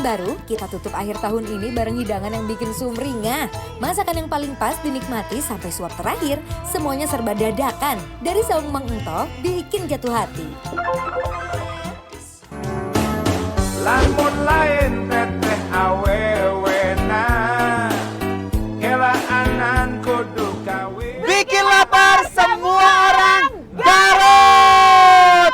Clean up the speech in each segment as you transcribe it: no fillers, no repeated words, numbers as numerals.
Tahun baru, kita tutup akhir tahun ini bareng hidangan yang bikin sumringah. Masakan yang paling pas dinikmati sampai suap terakhir. Semuanya serba dadakan. Dari Saung Mang Entoh, bikin jatuh hati. Lamun lain teteh awewena kelaanan kudu kawin. Bikin lapar semua orang Garut.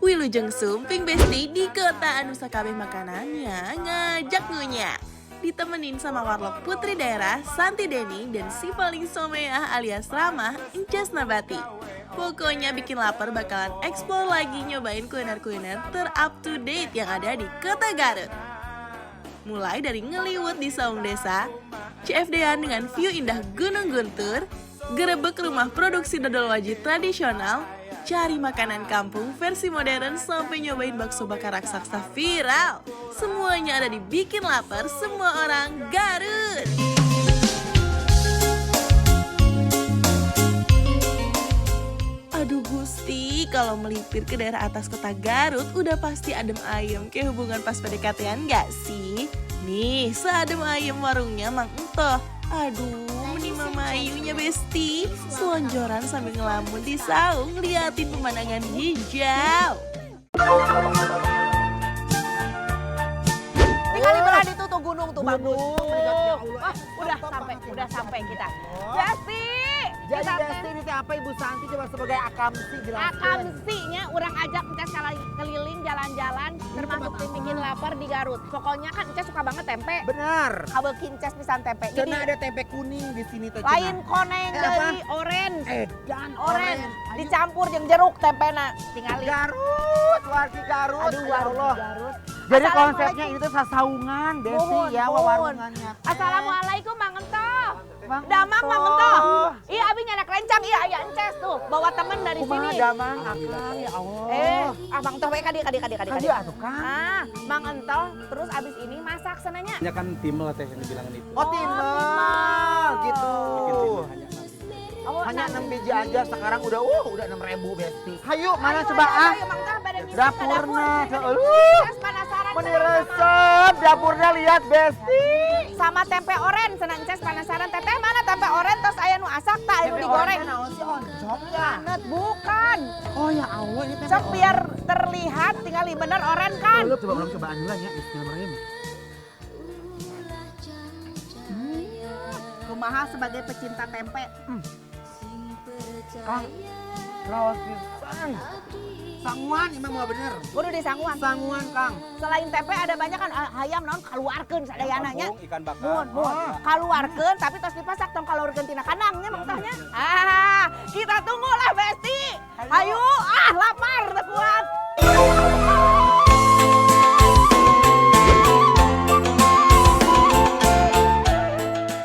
Wilujeng sumping, Besti, di kota anu sakabeh makanannya ngajak ngunyah. Ditemenin sama warlock putri daerah Santi Deni dan si paling someah alias ramah Encas Nabati. Pokoknya bikin lapar bakalan explore lagi nyobain kuliner-kuliner ter-up to date yang ada di kota Garut. Mulai dari ngeliwet di Saung Desa, CFD-an dengan view indah Gunung Guntur, gerebek rumah produksi dodol wajit tradisional, cari makanan kampung versi modern sampai nyobain bakso bakar raksasa viral. Semuanya ada di Bikin Lapar Semua Orang Garut. Aduh Gusti, kalau melipir ke daerah atas kota Garut udah pasti adem ayem kayak hubungan pas PDKT-an gak sih? Nih, seadem ayem warungnya Mang Entoh. Aduh, meni mamayunya, Besti. Selonjoran sambil ngelamun di saung, liatin pemandangan hijau. Tinggal belah itu tuh gunung tuh bagus. Gunung, ya Allah. Wah, udah Top sampai, banget ini. Udah sampai kita. Oh. Besti, Jadi kita teh Besti, ini teh apa, Ibu Santi, coba sebagai akamsi jelaskan. Akamsinya urang ajak Ences sekali keliling jalan-jalan, termasuk tempat tim bikin lapar di Garut. Pokoknya kan Ences suka banget tempe. Benar. Kabel Ences pisan tempe. Jadi Cenah ada tempe kuning di sini teh. Lain koneng Eh, apa? dari orange. Edan. Orange dicampur jeung jeruk tempena. Tingali. Garut, wargi Garut. Aduh, Ya wargi Allah. Garut. Jadi Assalamualaikum. konsepnya itu tuh sasaungan, Besti, Muhun, ya, muhun. wawarungannya. Assalamualaikum, Mang Entoh. Mang Damang, Mang Entoh. Entoh. Iya, abi nyanak rencang, iya aya Ences tuh, bawa temen dari Kumaha sini. damang akang, ya Allah. Eh, ah Mang Entoh we ka dieu, ka dieu, ka dieu, ka dieu. Ka dieu atuh, Kang. Ah, Mang Entoh terus abis ini masak senanya. Hanya kan timel teh yang dibilangin itu. Oh, timel gitu. Bikin timel hanya 6 biji. Oh, Hanya 6 6 biji aja sekarang udah 6.000, Besti. Hayu, mana Ayo, coba ayo, ah? ayo, Mang Entoh, pada ngisi ke Dapurna. dapur. Aduh. Ences penasaran Meni sama resep dapurnya, lihat, Besti. Sama tempe oren, senang Ences penasaran, teteh mana tempe oren terus aya nu asak tak aya nu digoreng. Naon sih, oncom ya? Net, bukan. Oh ya Allah, ini tempe. Sok biar terlihat tinggal bener oren kan. Belum coba, belum cobaan dulu ya. Bismillahirrahmanirrahim. Kumaha sebagai pecinta tempe? Kang, raos pisan. Sanguan emang mau bener. Kudu disanguan. Sanguan, Kang. Selain tempe ada banyak kan ah, hayam naon kaluarkeun sadayana nya. Kampung, ikan bakar. Muhun, muhun. Ah. Kaluarkeun tapi tos dipasak, tong kaluarkeun tina kandangnya Mang Tohnya. Ah, kita tunggulah, Besti. Hayu, ah lapar teu kuat.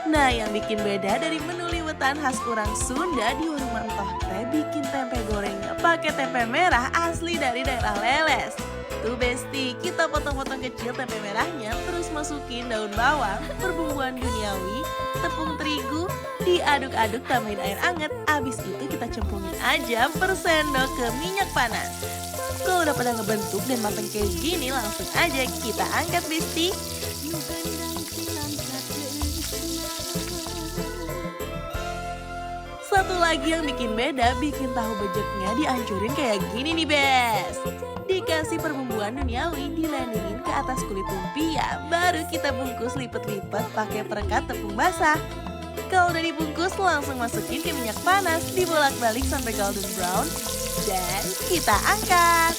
Nah, yang bikin beda dari menu liwetan khas urang Sunda di warung Mang Entoh teh bikin tempe gorengnya pakai tempe merah asli dari daerah Leles. Tuh Besti, kita potong-potong kecil tempe merahnya, terus masukin daun bawang, perbumbuan duniawi, tepung terigu, diaduk-aduk tambahin air anget, abis itu kita cemplungin aja per sendok ke minyak panas. Kalau udah pada ngebentuk dan mateng kayak gini, langsung aja kita angkat, Besti. Satu lagi yang bikin beda, bikin tahu bejeknya dihancurin kayak gini nih, Bes. Dikasih perbumbuan duniawi, dilandingin ke atas kulit lumpia, baru kita bungkus lipet-lipet pakai perekat tepung basah. Kalau udah dibungkus, langsung masukin ke minyak panas, dibolak-balik sampai golden brown, dan kita angkat.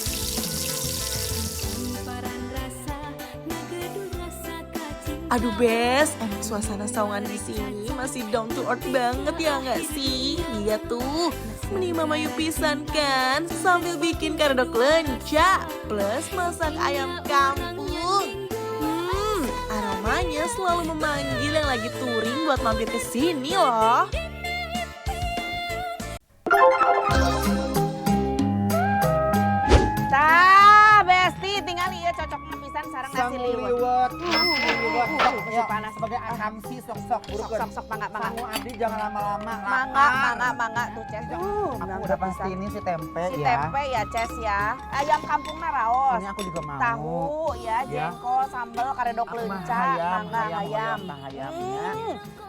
Aduh Bes, emang suasana saungan di sini masih down to earth banget ya nggak sih? Lihat tuh, meni mamayu pisan kan sambil bikin karedok leunca plus masak ayam kampung. Aromanya selalu memanggil yang lagi touring buat mampir ke sini loh. Tah, Besti, tinggal ieu cocok pisan sareng nasi Sangu liwet. liwet, nasi liwet. Masih panas. Sebagai akamsi sok-sok Sok sok sok mangga mangga. Kamu Abdi jangan lama-lama. Mangga mangga mangga tuh Ces. Aku udah pasti ini si tempe Si ya. tempe ya Ces ya. Ayam kampungnya raos. Ini aku juga mau. Tahu ya, jengkol, sambal, karedok Aku mah lenca, hayam, mangga hayam, hayam. hayam, hayamnya.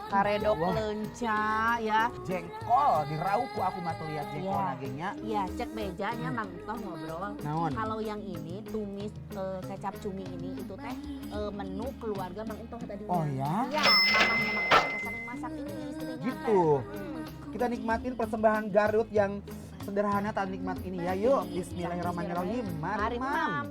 Karedok Wah. lenca ya. Jengkol dirauku aku mah tuh lihat jengkol Iya. nagenya. Iya, cek bejanya Mang Toh ngobrol. Naon? Kalau yang ini tumis kecap cumi ini itu teh menu keluarga Mang Entoh tadi. Oh ya? Iya, mamahnya Mang Entoh teh sering masak ini istrinya. teh. Gitu. Kita nikmatin persembahan Garut yang sederhana tak nikmat ini ya. Yuk, bismillahirrahmanirrahim. Mari, Mari, Mam.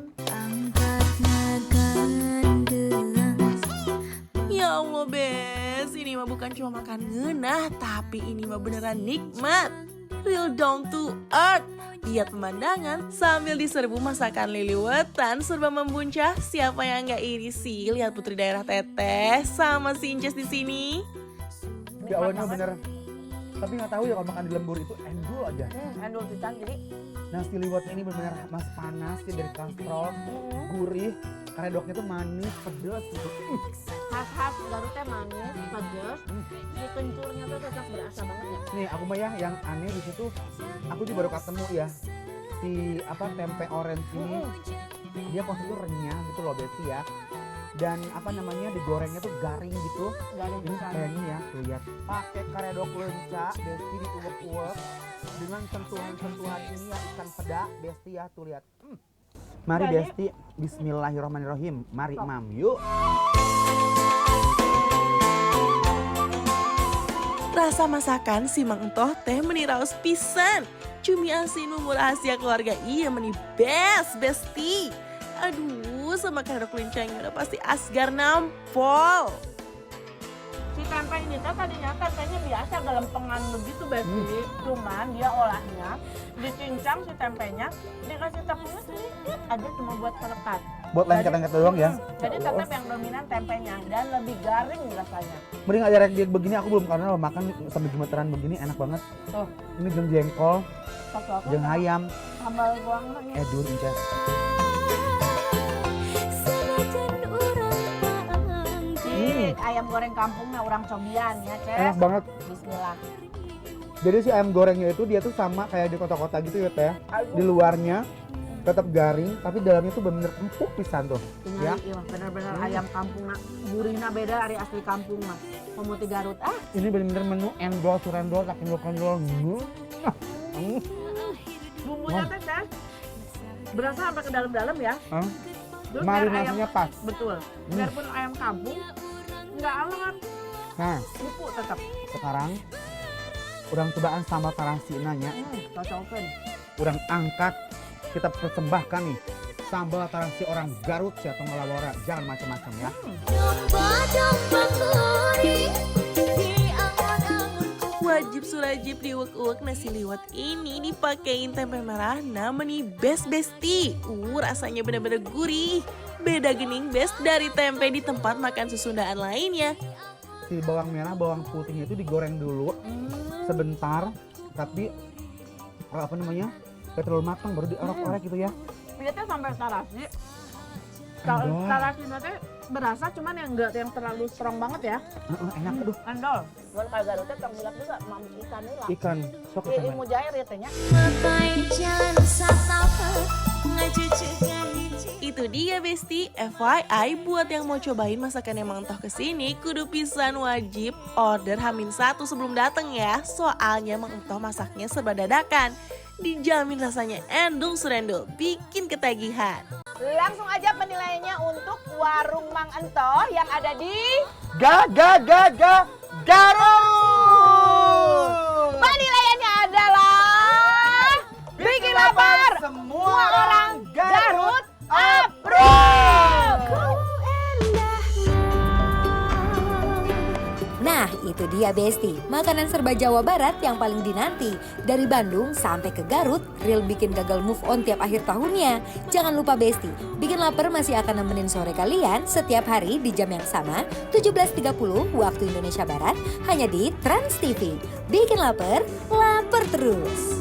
Ya Allah Bes, ini mah bukan cuma makan ngeunah, tapi ini mah beneran nikmat. Real down to earth. Lihat pemandangan sambil diserbu masakan liliwetan serba membuncah. Siapa yang nggak iri sih lihat putri daerah Teteh sama si Inces di sini. Ya Allah, ini bener. Tapi nggak tahu ya kalau makan di lembur itu endul aja. Endul pisan jadi. Nasi liwetnya ini benar-benar mas panas ya dari kastrol, gurih, karedoknya tuh manis, pedes gitu. Khas-khas Garut teh manis, pedes. Si kencurnya tuh tetap berasa banget ya. Nih aku mah ya yang aneh di situ, aku juga baru ketemu ya si apa tempe orange ini, dia konsepnya renyah gitu loh Besti ya. Dan apa namanya digorengnya tuh garing gitu. Garing Ini pisan. kayaknya ya tuh lihat pakai karedok lenca Besti diuwek-uwek dengan sentuhan-sentuhan ini ya ikan peda Besti ya tuh lihat. Mari Jadi- Besti, bismillahirrahmanirrahim. Mari Mam, yuk. Rasa masakan si Mang Entoh teh meni raos pisan. Cumi asin bumbu rahasia keluarga iya meni best besti. Aduh, sama karedok lencanya udah pasti asgar nampol. Si tempe ini teh tadinya tempenya biasa gelempengan begitu Besti. Cuman dia olahnya dicincang si tempenya, dikasih tepungnya sedikit aja cuma buat pelekat. Buat lengket-lengket doang ya. Jadi tetap yang dominan tempenya dan lebih garing rasanya. Mending aja rek diet begini aku belum karena makan sampai gemeteran begini enak banget. Tuh. Ini jeng jengkol, Satu aku jeng ayam, sambal ruangnya. edun inces. Cik, ayam goreng kampungnya orang cobian ya, Ces. Enak banget. Bismillah. Jadi si ayam gorengnya itu dia tuh sama kayak di kota-kota gitu ya Teh. Di luarnya tetap garing, tapi dalamnya tuh bener-bener empuk pisan tuh. Ya. Iya, bener-bener ayam kampung nak gurihna beda dari asli kampung mah. Komuti Garut ah. Ini bener-bener menu endol, surendol, takendol-kendol. Bumbunya teh, Ces. Berasa sampai ke dalam-dalam ya. Hah? Terus biar ayam Marinasinya pas. betul. Biarpun ayam kampung nggak anget, Nah, empuk tetap. sekarang urang cobaan sambal tarasina nya. Cocokin. Urang angkat, kita persembahkan nih sambal tarasi orang Garut ya atau ngelawara, jangan macam-macam ya. Wajib surajib diuwek-uwek nasi liwet ini dipakein tempe merah namanya best besti. Rasanya bener-bener gurih. Beda gening best dari tempe di tempat makan susundaan lainnya. Si bawang merah, bawang putihnya itu digoreng dulu sebentar, tapi apa namanya? Gak terlalu matang baru diorek-orek gitu ya. Dia teh sampai tarasi. Endol. Tarasi teh berasa cuman yang enggak yang terlalu strong banget ya. Heeh, enak aduh. Endol. Mun ka Garut teh tong hilap juga mam ikan heula. Ikan sok Ieu ikan. mujair ya teh nya. Itu dia Besti, FYI buat yang mau cobain masakan yang Mang Entoh kesini, kudu pisan wajib order H-1 sebelum dateng ya. Soalnya Mang Entoh masaknya serba dadakan. Dijamin rasanya endul surendul, bikin ketagihan. Langsung aja penilaiannya untuk warung Mang Entoh yang ada di Ga ga ga ga Garut. Penilaiannya adalah bikin lapar semua orang Garut approve. Nah, itu dia Besti, makanan serba Jawa Barat yang paling dinanti. Dari Bandung sampai ke Garut, real bikin gagal move on tiap akhir tahunnya. Jangan lupa Besti, Bikin Lapar masih akan nemenin sore kalian setiap hari di jam yang sama, 17.30 waktu Indonesia Barat, hanya di Trans TV. Bikin Lapar, lapar terus.